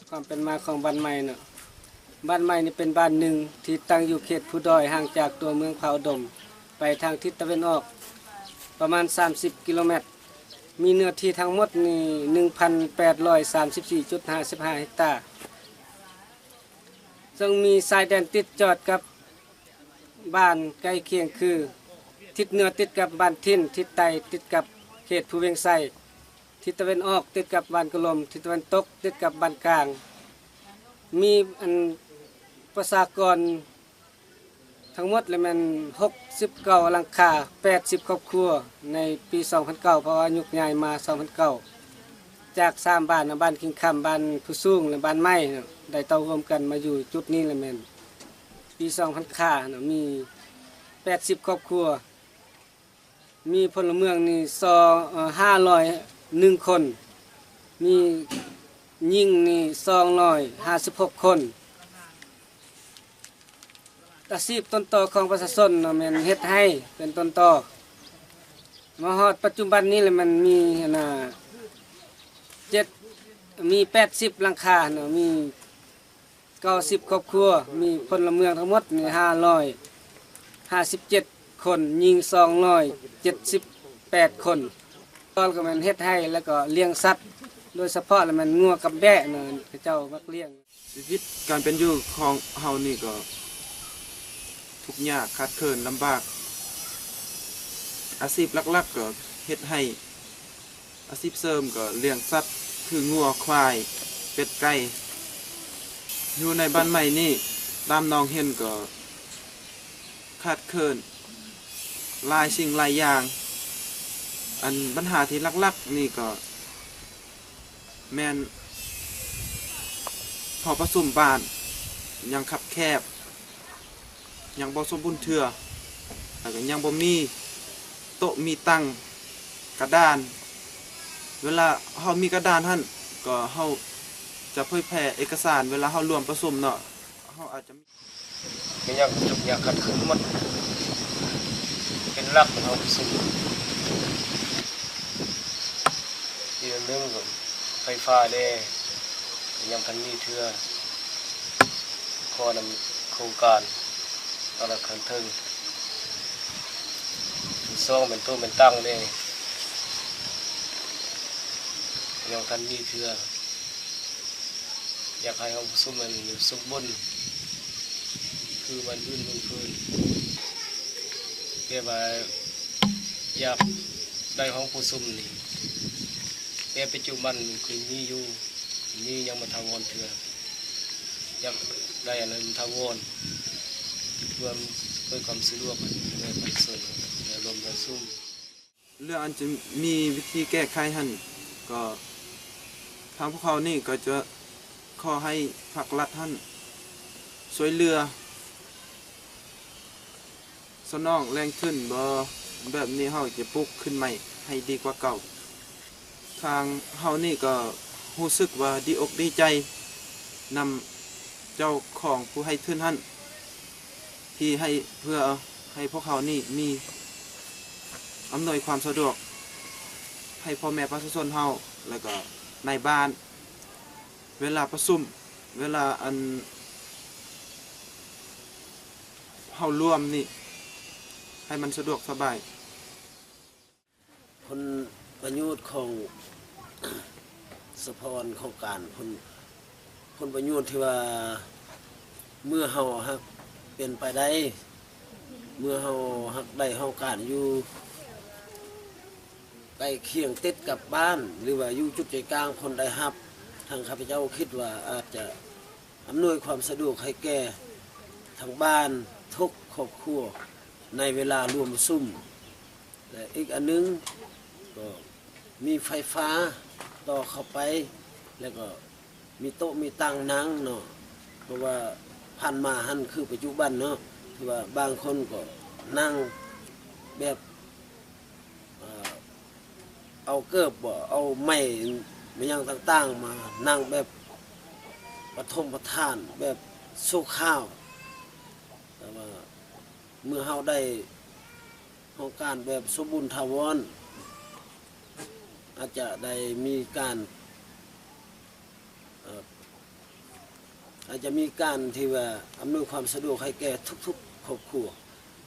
ຄວາມເປັນມາຂອງບ້ານໃໝ່ເນາະ, ບ້ານໃໝ່ນີ້ເປັນບ້ານໜຶ່ງທີ່ຕັ້ງຢູ່ເຂດພູດອຍ ຫ່າງຈາກຕົວເມືອງຜາອຸດົມໄປທາງທິດຕາເວັນອອກປະມານສາມສິບກິໂລແມັດ, ມີເນື້ອທີ່ທັງໝົດນີ້ໜຶ່ງພັນແປດຮ້ອຍສາມສິບສີ່ຈຸດຫ້າສິບຫ້າເຮັກຕາ, ເຊິ່ງມີຊາຍແດນຕິດຈອດກັບ ບ້ານໃກ້ຄຽງຄື ທິດເໜືອຕິດກັບບ້ານຖິ່ນ, ທິດໃຕ້ຕິດກັບເຂດພູວຽງໄຊ, ທິດຕາເວັນອອກຕິດກັບບ້ານກະລົມ, ທິດຕາເວັນຕົກຕິດກັບບ້ານກາງ. ມີອັນປະຊາກອນທັງໝົດລະແມ່ນຫົກສິບເກົ້າຫຼັງຄາ, ແປດສິບຄອບຄົວໃນປີສອງພັນເກົ້າ ເພາະວ່າຍົກຍ້າຍມາສອງພັນເກົ້າ ຈາກສາມບ້ານນະ, ບ້ານຄີງຄຳ, ບ້ານພູສູງ ແລະ ບ້ານໃໝ່ນະ, ໄດ້ເຕົ້າໂຮມກັນມາຢູ່ຈຸດນີ້ລະແມ່ນ ປີສອງພັນຄານະ ມີແປດສິບຄອບຄົວ, ມີພົນລະເມືອງນີ້ສອງ ເອີ ຫ້າຮ້ອຍໜຶ່ງຄົນ, ມີຍິງນີ້ສອງຮ້ອຍຫ້າສິບຫົກຄົນ. ອາຊີບຕົ້ນຕໍຂອງປະຊາຊົນນະແມ່ນເຮັດໄຮ່ເປັນຕົ້ນຕໍ. ມາຮອດປັດຈຸບັນນີ້ລະແມ່ນມີ ອັນນາ ເຈັດ ມີແປດສິບຫຼັງຄານະ, ມີ ເກົ້າສິບຄອບຄົວ, ມີພົນລະເມືອງທັງໝົດນີ້ຫ້າຮ້ອຍຫ້າສິບເຈັດຄົນ, ຍິງສອງຮ້ອຍເຈັດສິບແປດຄົນ. ຕອນກໍແມ່ນເຮັດໄຮ່ ແລ້ວກໍລ້ຽງສັດ, ໂດຍສະເພາະລະແມ່ນງົວກັບແບ້ນະ ເຂົາເຈົ້າມັກລ້ຽງ. ຊີວິດການເປັນຢູ່ຂອງເຮົານີ້ກໍທຸກຍາກຂາດເຂີນລຳບາກ. ອາຊີບຫຼັກໆກໍເຮັດໄຮ່. ອາຊີບເສີມກໍລ້ຽງສັດ ຄືງົວ, ຄວາຍ, ເປັດ, ໄກ່. ຢູ່ໃນບ້ານໃໝ່ນີ້ ຕາມນ້ອງເຫັນກໍຂາດເຂີນຫຼາຍສິ່ງຫຼາຍຢ່າງ. ອັນບັນຫາທີ່ຫຼັກໆນີ້ກໍແມ່ນຫໍປະຊຸມບ້ານຍັງຄັບແຄບ. ຍັງບໍ່ສົມບູນເທື່ອ ແລ້ວກໍຍັງບໍ່ມີໂຕະມີຕັ່ງ ກະດານ. ເວລາເຮົາມີກະດານຫັ້ນ ກໍເຮົາຈະເຜີຍແຜ່ເອກະສານ ເວລາເຮົາລວມປະຊຸມເນາະ ເຮົາອາດຈະມີ ກໍຍັງທຸກຍາກຂັດເຂີນໝົດ ເປັນຫຼັກຂອງເຮົາປະຊຸມ. ອີກອັນໜຶ່ງກໍໄຟຟ້າແດ່ ຍັງບໍ່ທັນມີເທື່ອ ຂໍນຳໂຄງການທາງລັດຂັ້ນເທິງ. ອັນສອງແມ່ນໂຕະແມ່ນຕັ່ງແດ່ ຍັງບໍ່ທັນມີເທື່ອ. ຢາກໃຫ້ຫ້ອງປະຊຸມນັ້ນສົມບູນຄືບ້ານອື່ນເມືອງອື່ນ ແຕ່ວ່າຢາກໄດ້ຫ້ອງປະຊຸມນີ້ ແຕ່ປັດຈຸບັນຄືມີຢູ່ ມີຍັງບໍ່ຖາວອນເທື່ອ. ຢາກໄດ້ອັນນັ້ນຖາວອນ ເພື່ອອຳນວຍຄວາມສະດວກໃຫ້ປະຊາຊົນໄດ້ລວມປະຊຸມ. ເລື່ອງອັນຈະມີວິທີແກ້ໄຂຫັ້ນ ກໍທາງພວກເຮົານີ້ກໍຈະຂໍໃຫ້ພາກລັດຫັ້ນຊ່ວຍເຫຼືອສະໜອງແຫຼ່ງທຶນບໍ ແບບນີ້ເຮົາຈະປຸກຂຶ້ນໃໝ່ໃຫ້ດີກວ່າເກົ່າ. ທາງເຮົານີ້ກໍຮູ້ສຶກວ່າດີອົກດີໃຈນຳເຈົ້າຂອງຜູ້ໃຫ້ທຶນຫັ້ນ ທີ່ໃຫ້ ເພື່ອໃຫ້ພວກເຮົານີ້ມີ ອຳນວຍຄວາມສະດວກໃຫ້ພໍ່ແມ່ປະຊາຊົນເຮົາ ແລ້ວກໍນາຍບ້ານ ເວລາປະຊຸມ ເວລາອັນເຮົາລວມນີ້ ໃຫ້ມັນສະດວກສະບາຍ. ຜົນປະໂຫຍດຂອງສະພາວະຂອງການ ຜົນ ຜົນປະໂຫຍດທີ່ວ່າ ເມື່ອເຮົາຫາກເປັນໄປໄດ້ ເມື່ອເຮົາຫາກໄດ້ຫ້ອງການຢູ່ໃກ້ຄຽງຕິດກັບບ້ານ ຫຼືວ່າຢູ່ຈຸດໃຈກາງ ຄົນໄດ້ຮັບ ທາງຂ້າພະເຈົ້າຄິດວ່າອາດຈະ ອຳນວຍຄວາມສະດວກໃຫ້ແກ່ທັງບ້ານທຸກຄອບຄົວໃນເວລາລວມປະຊຸມ ແລະ ອີກອັນໜຶ່ງກໍມີໄຟຟ້າຕໍ່ເຂົ້າໄປ ແລ້ວກໍມີໂຕະມີຕັ່ງນັ່ງເນາະ. ເພາະວ່າຜ່ານມາຫັ້ນ ຄືປັດຈຸບັນເນາະ ຄືວ່າບາງຄົນກໍນັ່ງແບບ ເອີ ເອົາເກີບບໍ ເອົາໄມ້ ແມ່ນຫຍັງຕ່າງໆ ມານັ່ງແບບປະຖົມປະທານ ແບບຊົ່ວຄາວ. ແຕ່ວ່າເມື່ອເຮົາໄດ້ຫ້ອງການແບບສົມບູນຖາວອນ ອາດຈະໄດ້ມີການ ເອີ ອາດຈະມີການທີ່ວ່າອຳນວຍຄວາມສະດວກໃຫ້ແກ່ທຸກໆຄອບຄົວ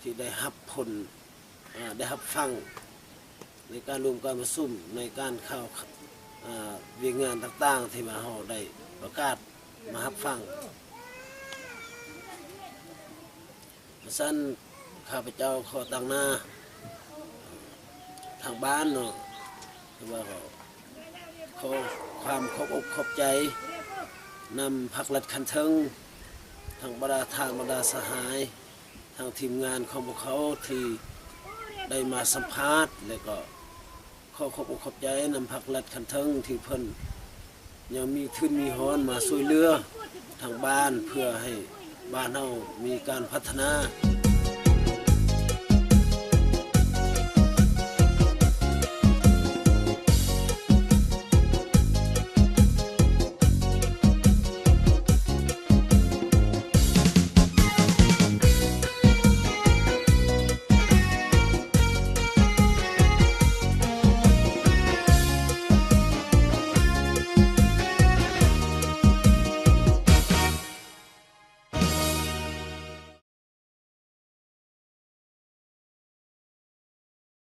ທີ່ໄດ້ຮັບຜົນ ອາ ໄດ້ຮັບຟັງໃນການລວມການປະຊຸມ ໃນການຂ່າວ ອາ ວຽກງານຕ່າງໆທີ່ວ່າເຮົາໄດ້ປະກາດມາຮັບຟັງ. ສະນັ້ນ ຂ້າພະເຈົ້າຂໍຕາງໜ້າທາງບ້ານເນາະ ຄືວ່າຂໍຄວາມຂອບອົກຂອບໃຈນຳພັກລັດຂັ້ນເທິງ ທັງບັນດາທ່ານ ບັນດາສະຫາຍ ທັງທີມງານຂອງພວກເຂົາທີ່ໄດ້ມາສຳພາດ ແລະກໍ ຂໍຂອບອົກຂອບໃຈນຳພັກລັດຂັ້ນເທິງທີ່ເພິ່ນຍັງມີທຶນມີຮອນມາຊ່ວຍເຫຼືອທາງບ້ານ ເພື່ອໃຫ້ບ້ານເຮົາມີການພັດທະນາ.